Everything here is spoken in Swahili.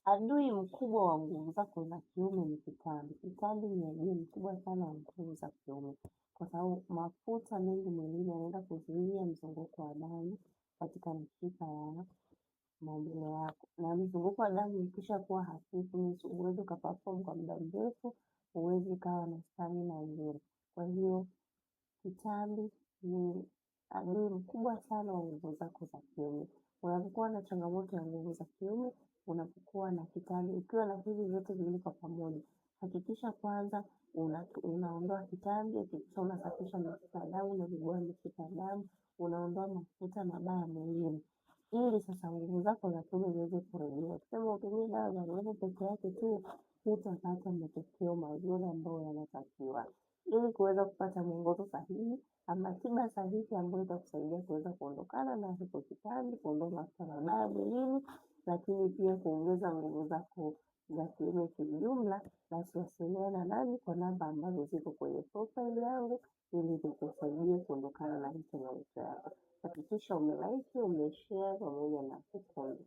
Adui mkubwa wa nguvu zako za kiume ni kitambi. Kitambi ni adui mkubwa sana wa nguvu za kiume, kwa sababu mafuta mengi mwilini yanaenda kuzuia mzunguko wa damu katika mishipa ya maumbile yako, na mzunguko wa damu ukisha kuwa hafifu, huwezi ukaperform kwa muda mrefu, huwezi ukawa na stamina nzuri. Kwa hiyo kitambi ni adui mkubwa sana wa nguvu zako za kiume. Unapokuwa na changamoto ya nguvu za kiume, unapokuwa na kitambi, ukiwa na hivi vyote viwili kwa pamoja, hakikisha kwanza unaondoa kitambi, hakikisha unasafisha mishipa ya damu, unazibua mishipa ya damu, unaondoa mafuta mabaya mwilini, ili sasa nguvu zako za kiume ziweze kurejea. Ukisema utumie dawa za nguvu peke yake tu, hutapata matokeo mazuri ambayo yanatakiwa. Ili kuweza kupata mwongozo sahihi ama tiba sahihi ambayo itakusaidia kuweza kuondokana na hipo kitambi, kuondoa mafuta mabaya mwilini, lakini pia kuongeza nguvu zako za kiume kiujumla, basi wasiliana nami kwa namba ambazo ziko kwenye profile yangu ili nikusaidie kuondokana na hii changamoto yako. Hakikisha umelike, umeshare pamoja na kucomment.